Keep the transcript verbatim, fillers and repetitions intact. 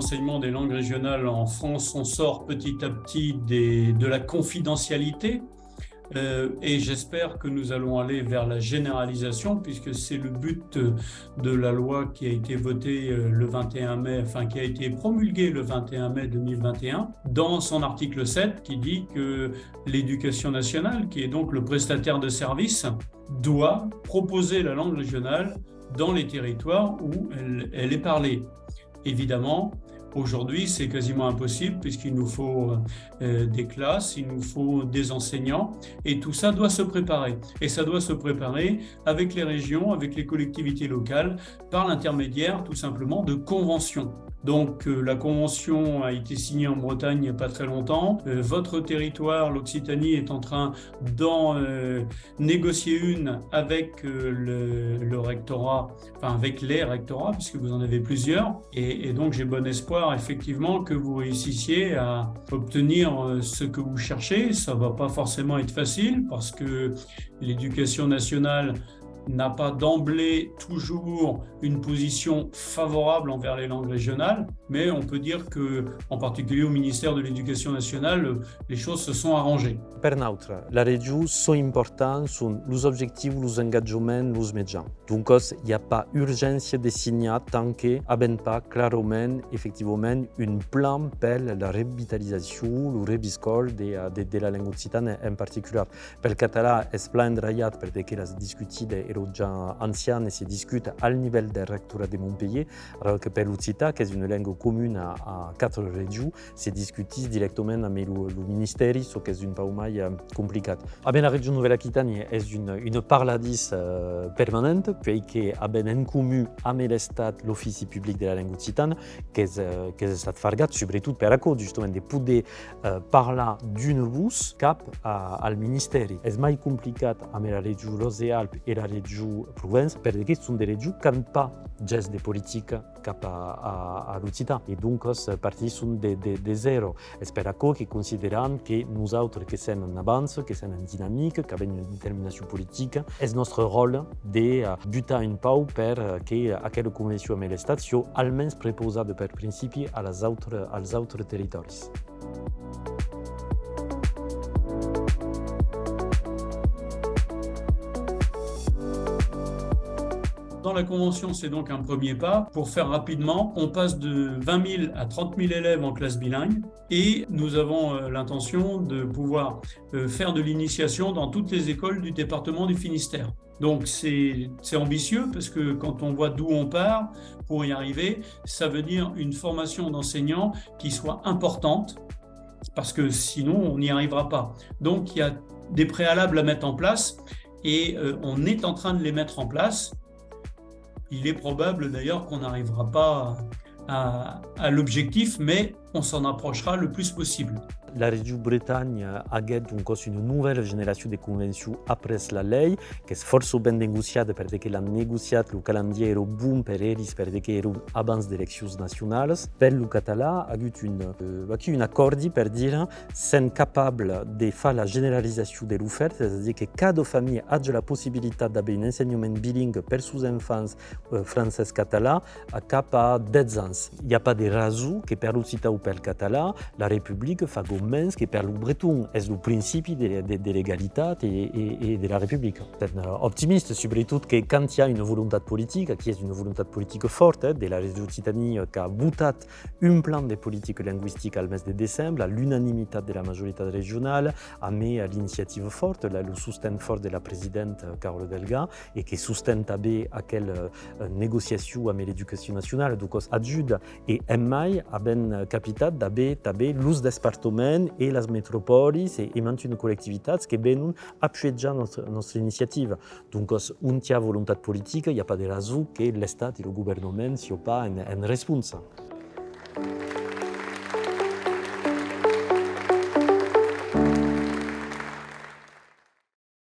L'enseignement des langues régionales en France, on sort petit à petit des, de la confidentialité. Euh, et j'espère que nous allons aller vers la généralisation, puisque c'est le but de la loi qui a été votée, euh, le vingt et un mai, enfin, qui a été promulguée le vingt et un mai deux mille vingt et un, dans son article sept, qui dit que l'éducation nationale, qui est donc le prestataire de service, doit proposer la langue régionale dans les territoires où elle, elle est parlée. Évidemment, aujourd'hui, c'est quasiment impossible puisqu'il nous faut, euh, des classes, il nous faut des enseignants et tout ça doit se préparer. Et ça doit se préparer avec les régions, avec les collectivités locales, par l'intermédiaire tout simplement de conventions. Donc, euh, la convention a été signée en Bretagne il n'y a pas très longtemps. Euh, votre territoire, l'Occitanie, est en train d'en, euh, négocier une avec, euh, le, le rectorat, enfin avec les rectorats, puisque vous en avez plusieurs. Et, et donc j'ai bon espoir effectivement que vous réussissiez à obtenir, euh, ce que vous cherchez. Ça va pas forcément être facile parce que l'éducation nationale n'a pas d'emblée toujours une position favorable envers les langues régionales, mais on peut dire que, en particulier au ministère de l'Éducation nationale, les choses se sont arrangées. Per nautres, la region, çò important son los objectius, los engatjaments, los mejans. Doncas, i a pas urgéncia de signar tant que avèm pas clarament, efectivament, un plan per la revitalizacion, lo reviscòl de, de, de la lenga occitana en particular. Pel catalan, es plan endraiat per de que las discutidas èran ja ancianas e se discuta al nivèl del rectorat de Montpelhièr, ara que per l'occitan, qu'es una lenga comuna a quatre regions, se discutís dirèctament amb lo, lo ministèri, çò qu'es un pauc mai, eh, complicat. Avèm la region Novèla Aquitània, es un, un parladís, eh, permanent, puèi que avèm en comun amb l'Estat l'Ofici Public de la Lenga Occitana, qu'es, eh, qu'es estat fargat, subretot per aquò, justament, de poder, eh, parlar d'una votz cap a, al ministèri. Es mai complicat amb la region Ròse e Alps e la region Provença, per de que son de regions qu'an pas ges de politica cap a, a, a l'occitan. E doncas, eh, partisson de, de, de zèro. Es per aquò que consideram que nosautres que sèm en avança, que sèm en dinamica, qu'avèm una determinacion politica, es nòstre ròtle de, eh, butar un pauc per, eh, que aquela convencion amb l'Estat siá almens prepausada per principi a las autres, als autres territòris. Dans la convention, c'est donc un premier pas. Pour faire rapidement, on passe de vingt mille à trente mille élèves en classe bilingue et nous avons, euh, l'intention de pouvoir, euh, faire de l'initiation dans toutes les écoles du département du Finistère. Donc c'est, c'est ambitieux parce que quand on voit d'où on part, pour y arriver, ça veut dire une formation d'enseignants qui soit importante, parce que sinon on n'y arrivera pas. Donc il y a des préalables à mettre en place et, euh, on est en train de les mettre en place. Il est probable d'ailleurs qu'on n'arrivera pas à, à l'objectif, mais on s'en approchera le plus possible. La region Bretanha aguèt doncas una novèla generacion de convencions après la lei, qu'es fòrça ben negociada, per de que l'an negociat, lo calendièr èra bon per elis, per de que èra abans d'eleccions nacionalas. Per lo catalan, agut un, eh, aquí un acòrdi per dire, sèm capables de far la generalizacion de l'ofèrta, es a dire que cada familha aja la possibilitat d'aver un ensenhament bilingüe per sos enfants, eh, francés-catalan, a cap a dètz ans. I a pas de rason que per l'occitan o pel catalan, la Republica faga mens que per lo breton. Es lo principi de, de, de l'egalitat e, e, e de la Republica. Sèm, eh, optimistes, subretot que quand i a una volontat politica, qui es una volontat politica fòrta, eh, de la region Occitània qu'a votat un plan de politica lingüistica al mes de decembre, a l'unanimitat de la majoritat regionala, amé, eh, l'iniciativa fòrta, la, lo sosten fòrt de la presidenta Carole Delga, e que sosten tanben aquela, eh, negociacion amb l'Educacion Nacionala. Doncas, ajuda. E en mai, avèm, eh, capitat d'aver tanben los despartaments e las metropòlis e, e mantuna collectivitats que venon apuejar nòstra, nòstra iniciativa. Doncas, ont i a volontat politica, i a pas de rason que l'Estat e lo governament siá pas en, en responsa.